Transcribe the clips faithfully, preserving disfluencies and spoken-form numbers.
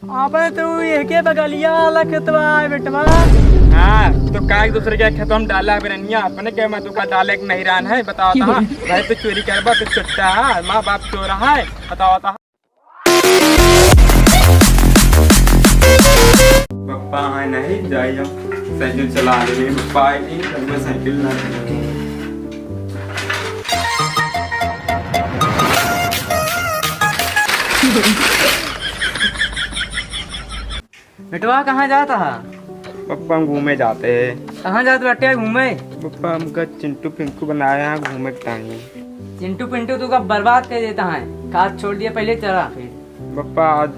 अबे तू एके बगलिया वाला खेतवा है बेटवा। हाँ, तो का एक दूसरे के खेतवा में डाला है बिरनिया? अपने के में तू का डाले के नहीं रहन है, बताओ तो। भाई तू चोरी करबा, तू चुट्टा है, माँ बाप चोर है, बताओ तो। पप्पा आए नहीं, जाइयो, साइकिल चला ले, पप्पा आए नहीं, घर में साइकिल ना चले। बेटवा, कहाँ जात हा? पप्पा, हम घूमे जाते हैं। कहाँ जात बाटे घूमे? पप्पा, हमका चिंटू पिंटू बनाया है घूमे के ताई। चिंटू पिंटू तू का बर्बाद कर देता है, खाद छोड़ दिया, पहले चला फिर। पप्पा, आज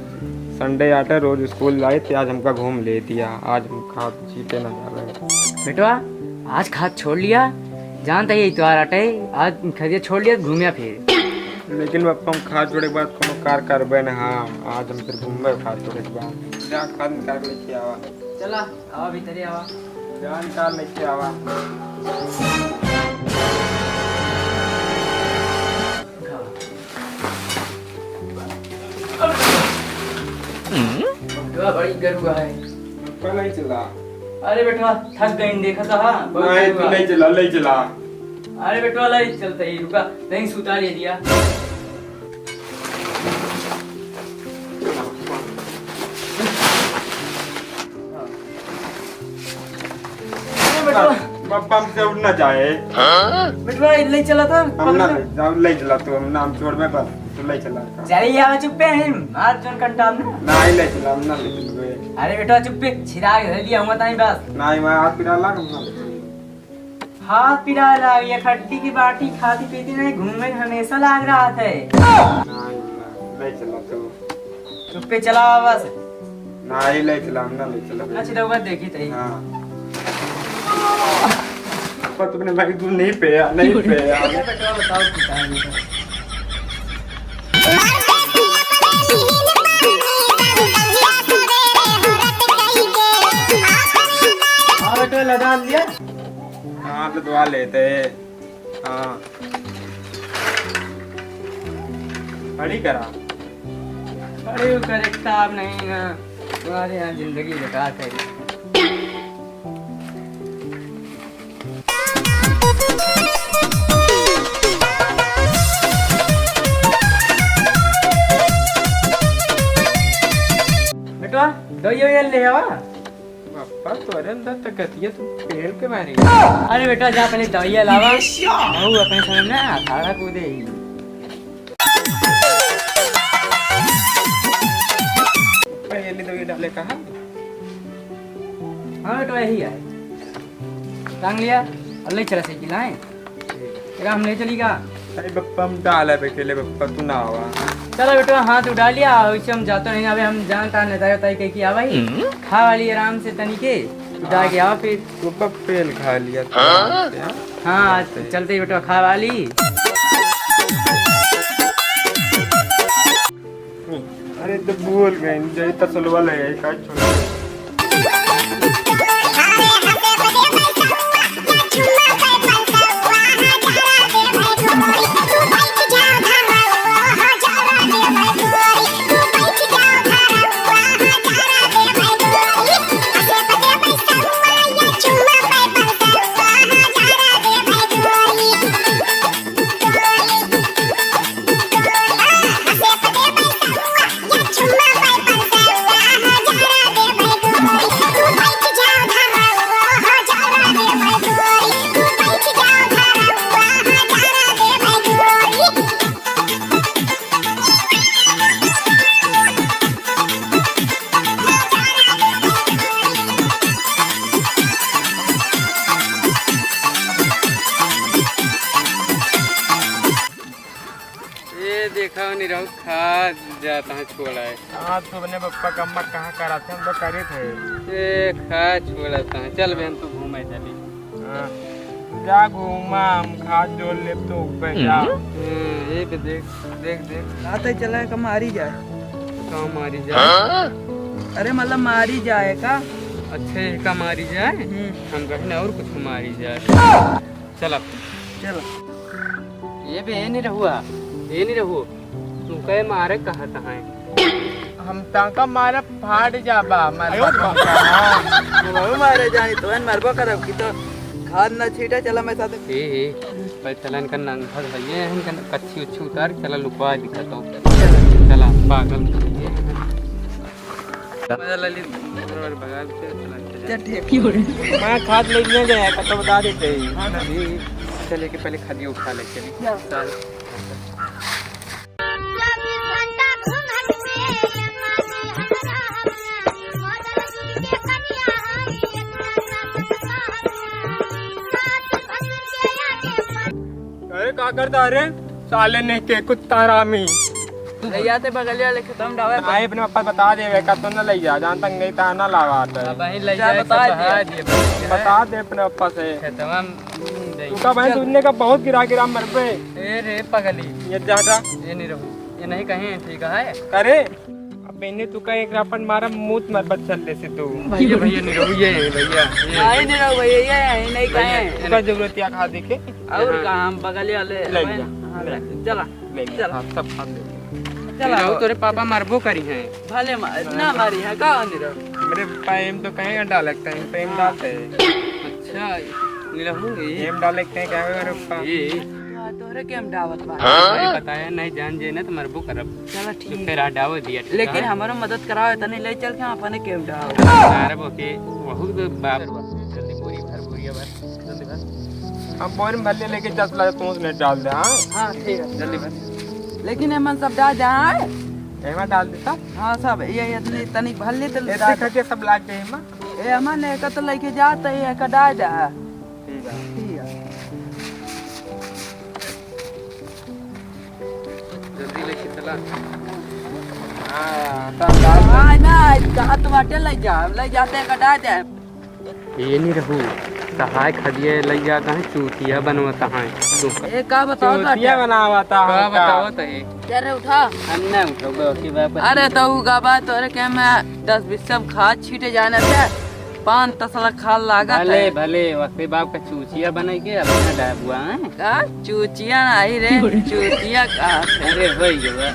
संडे आटे, रोज स्कूल जाए थे, आज हमका घूम ले दिया, आज हम खाद चीटे ना जा रहे। बेटवा, आज खाद छोड़ लिया, जानता ही इतवार आटे, आज खदिया छोड़ लिया, घूमिया फिर। लेकिन पप्पा, हम खाद छोड़े के बाद कोनो कार करबे ना, हाँ, आज हम फिर घूमबे खाद छोड़े के बाद। जा खाद निकाल के लेके आवा। चला, आवा भीतरे आवा। जा निकाल लेके आवा। बेटवा, बड़ी गरुआ है। पप्पा, नहीं चला। अरे बेटवा, थक गई, देखा था, हाँ, बहुत नहीं, तू गरुआ। नहीं चला, नहीं चला। अरे बेटवा, लाई चलते ही, रुका, नहीं सुता ले दिया। अरे बेटवा। पप्पा, हमसे उठ ना जाए। बेटवा, ले चला था, हम ना पकड़। ले, हम ले चला, तू हम ना, हम छोड़ में बस, तू ले चला। चले आवा चुप्पे हैं, मार जोन कंटाम ना। नहीं ले चला, हम ना ले चलबे। अरे बेटवा, चुप्पे, छिरा के धर लिया हुआ ताई बस। नहीं, मैं हाथ पिरा ला, हम ना ले चलबे। हाथ पिराए लाग, ये खट्टी की बाटी खाती पीती नहीं, घूमे हमेशा लाग रहा थे। नहीं, नहीं, नहीं चला तू। चुप्पे चला बस। नहीं, नहीं चला, हम ना ले चला। अच्छा, तो बस देखी तई। हाँ। पर तुमने भाई दूध नहीं पिया, नहीं पिया। अच्छा, बेटवा, बताओ, पिता है नहीं तो। हाँ, बेटवा, लगा लिया। हाँ, तो दुआ लेते। हाँ। पढ़ी करा। पढ़ी करे काम नहीं ना। तुम्हारे यहाँ जिंदगी बेकार है। बेटवा, दवाई ववाई ले आवा। पापा, तोरे अंदर त गतिया तू पेड़ के मारे। अरे बेटा, जा पहले दवाइया लावा। बहू अपने समय में अखाड़ा कूदे ही। पहले दवाइया डाले कहाँ? हाँ बेटा, यही है। टांग लिया और ले चला साइकिल, आए। तेरा हम ले चली का? अरे बप्पा, हम डाला पे खेले बप्पा, तू ना आवा। चलो बेटवा, हाथ उठा लिया, वैसे हम जाते नहीं, अबे हम जान तान नेता ताई कह के आवा ही। हम्म। खा वाली आराम से तनी के, उठा के आवा फिर। तो बप्पे खा लिया था। हाँ? हाँ, चलते ही बेटवा खा वाली। अरे तो भूल गए, जय तसलवा ले, का छोड़। ये देखा निरहू खा जाता है छोड़ा है। हाँ, तो अपने पप्पा का अम्मा कहाँ करा थे, हम तो करे थे। ए, खा छोड़ा था। चल बहन, तू घूमे चली। हाँ, जा घूमा, हम खाद जोड़ लेब तो ऊपर जा। हम्म, ये पे देख, देख, देख। रात ही चला है, का मारी जाए। का मारी जाए? अरे मतलब मारी जाए का? अच्छा, ये का मारी जाए? हम्म। हम कहे ना और कुछ मारी जाए। चल अब। चल। ये बे, ए निरहुआ, ए निरहु, तू कहे मारे कहत हैं? हम ताका मारब, फाट जाबा, मरबा। आयो रे बाप। हाँ, हम मारे जानी, तोहन मरबो करब कि तो खाद न छीटे, चला मैं साथ। ए, ए, पर चलन का नंग भर भइये, इनका कच्छी उच्छी उतार, चला लुकवा दिखा तो। चला, पागल। मजा ले ली, और भगा के चला, चला। चल, ठीक। मैं खाद लेने गया, तो बता देते हैं। हाँ, हाँ। चलिए कि पहले खादिया उठा ले, चलिए। चल। अरे का करता रे साले ने के कुत्ता रामी। ले जाते बगलिया लेके तुम डावे। नहीं, अपने पापा बता देवे का तो न ले जा, जहाँ तक नहीं था ना लावा आता है। अब वहीं ले जा, जाए बता सब दिया। बहा दिए। बता दे अपने पापा से। खेतवा में तू का भाई चल। सुनने का बहुत गिरा गिरा मर पे। ए रे पगली। ये जा जा। ये नहीं रहू, ये नहीं कहीं ठीक है। अरे अब मैंने तू का एक रापट मारा, मूत मर बच्चल ले से तू। भैया, भैया, नहीं रहू, ये है, भैया, ये है। नहीं, नहीं रहू, भैया, ये है, नहीं भैया, कहे। ये तू का जरूरत या खा देखे। और हाँ। काम बगल वाले, ले भाई, जा, हाँ, ले। चला, ले जा, चला। हाँ, सब खा ले। चला। नहीं रहू, तोरे पापा मरबो करी हैं। भले मा-, ना मारी है, का नहीं रहू? मेरे पापा एम तो कहेगा डाल लगता है, तो एम हाँ। डालते हैं। अच्छा, नहीं रहू, ये। एम डाल लगते हैं, क्या होगा मेरे पापा? ये। हाँ, तोहरे के हम डावत बा। हाँ? अरे बताया नहीं, जान जे ना तो मरबो करब। चलो ठीक। तो फिर आ डावो दिया, ठीक लेकिन है? हमारा मदद कराओ, इतने ले चल के हम अपने के हम डाव। अरे वो के, वहू तो बाप। जल्दी बोरी भर, बोरिया भर, जल्दी भर। हम बोरी में भर ले, लेके चल, ला, तू उसमें डाल दे, हाँ? हाँ, ठीक है। जल्दी भर। लेकिन एमन सब डाल दे, हाँ? एमा डाल देता? हाँ, सब, ये इतनी तनिक भर ले, तो इतने डाल। खर्चे सब लाग गए, एमा? ए, अमन, एका तो लेके जात है, एका डाल दे। ठीक है। ठीक है। जल्दी लेके चला। हाँ, तो हम डाल दे। हाँ, ना, कहाँ तो बाटे ले जा, ले जाते हैं, कटा दे। ये नहीं रहू, सहाय खदिए ले जाता है, चूतिया बनवाता है। ए, का बताओ, चूतिया बनावता है, का बताओ तो ये? अरे उठा। हम ना उठोगे, ओके बाप। अरे तो उ गाबा तोरे के मैं दस बीस सब खाद छीटे जाने थे, पान तसला खाल लागत भले, है। भले, वक्ते बाप का चूचिया बनाई के अपना डाबुआ, हैं? का? चूचिया नहीं रे, चूतिया का? अरे, होई गवा। ए,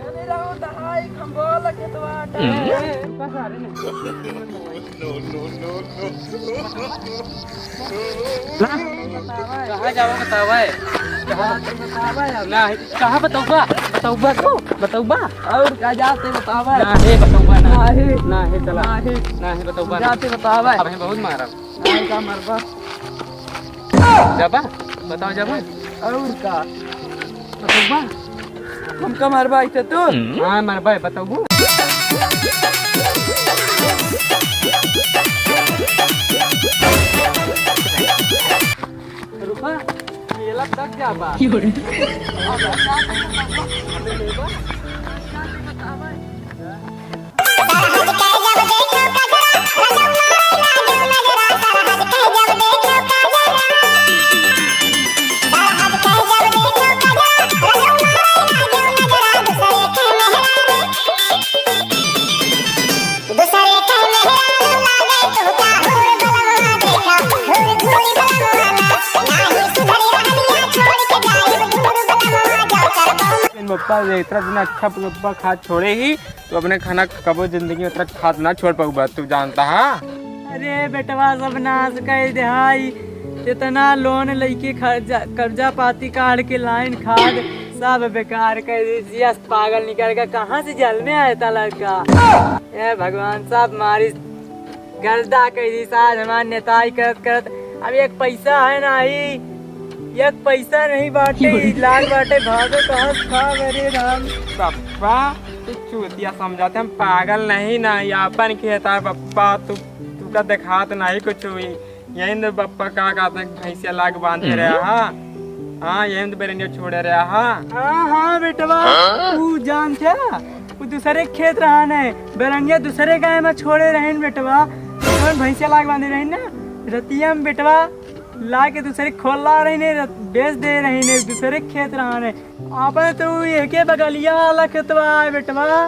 नहीं रहू, दहाई खंभा लगे तो आटे। हम्म। ए, रुका सारे ने। कहाँ जाओ बतावा है? कहाँ बतावा है? ना, कहाँ बताऊबा? बताऊबा तू? बताऊबा? और का जाते बतावा है? ना हे बताऊबा ना। ना हे। ना हे चला। ना हे। ना हे बताऊबा ना। जाते बतावा है। अबे बहुत मारा। नहीं का मरबा। जाबा? बताओ जाबा। और का? बताओ बा। हमका मरबा इसे तू? हाँ, मरबा, बताओ। रुका, ये लग तक जाबा। बप्पा, इतना दिन अच्छा बप्पा खाद छोड़े ही, तो अपने खाना कबो जिंदगी में इतना खाद ना छोड़ पाऊबा, तू जानता हा? अरे बेटवा, सब नाश कर दे हाई। इतना लोन लेके कर्जा, कर्जा पाती काढ़ के लाइन खाद सब बेकार कर दे। यस पागल निकल के कहाँ से जल में आया था लड़का? ए भगवान, सब मारी गर्दा कह दी साज हमार नेताई करत करत। अब एक पैसा है नाही, एक पैसा नहीं बाटे, ई लाग बाटे, भागो कहाँ से खा मेरे राम। बप्पा, तू चूतिया समझाते, हम पागल नहीं ना, ये अपन खेत है बप्पा, तू, तू का देखात नहीं कुछ हुई। यही तो बप्पा का कहते हैं, भैंसिया लाग बांधे रहा हा। हाँ, यही तो बेरनिया छोड़े रहा हा। हाँ, हाँ, बेटवा, हाँ? तू जान क्या? वो दूसरे खेत रहा ने, बेरनिया दूसरे गाय में छोड़े रहन बेटवा। जौन भैंसिया लाग बांधे रहन ना, रतिया में बेटवा ला के दूसरे खोला रहन ने, रत-, बेच दे रहन ने, दूसरे खेत रहा ने। आपन तो एके बगलिया वाला खेतवा है बेटवा।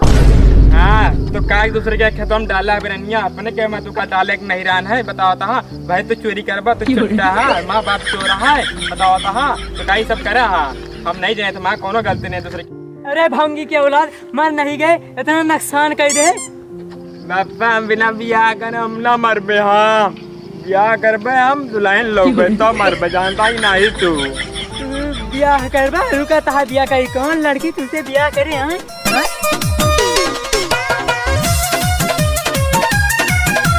हाँ, तो का एक दूसरे के खेतवा में डाला है बिरनिया, अपने के में तू का डाले के नहिरान है, बतावत हा। भाई तू चोरी करबा, तू चुट्टा है, माँ बाप चोर है, बतावत हा। तो का ई सब करा हा? हम नहीं जाने, तो माँ कोनो गलती नहीं दूसरे की। अरे भंगी के औलाद, मर नहीं गए, इतना नुकसान कर दे। बापा, हम बिना बियाह करे हम ना मरबे, हाँ। बियाह करबे हम, दुल्हन लौबे तो मरबे, जानता ही नहीं तू। तू बियाह करबा? रुका, तहा बियाह करी, कौन लड़की तुझसे बियाह करे, हाँ? हाँ?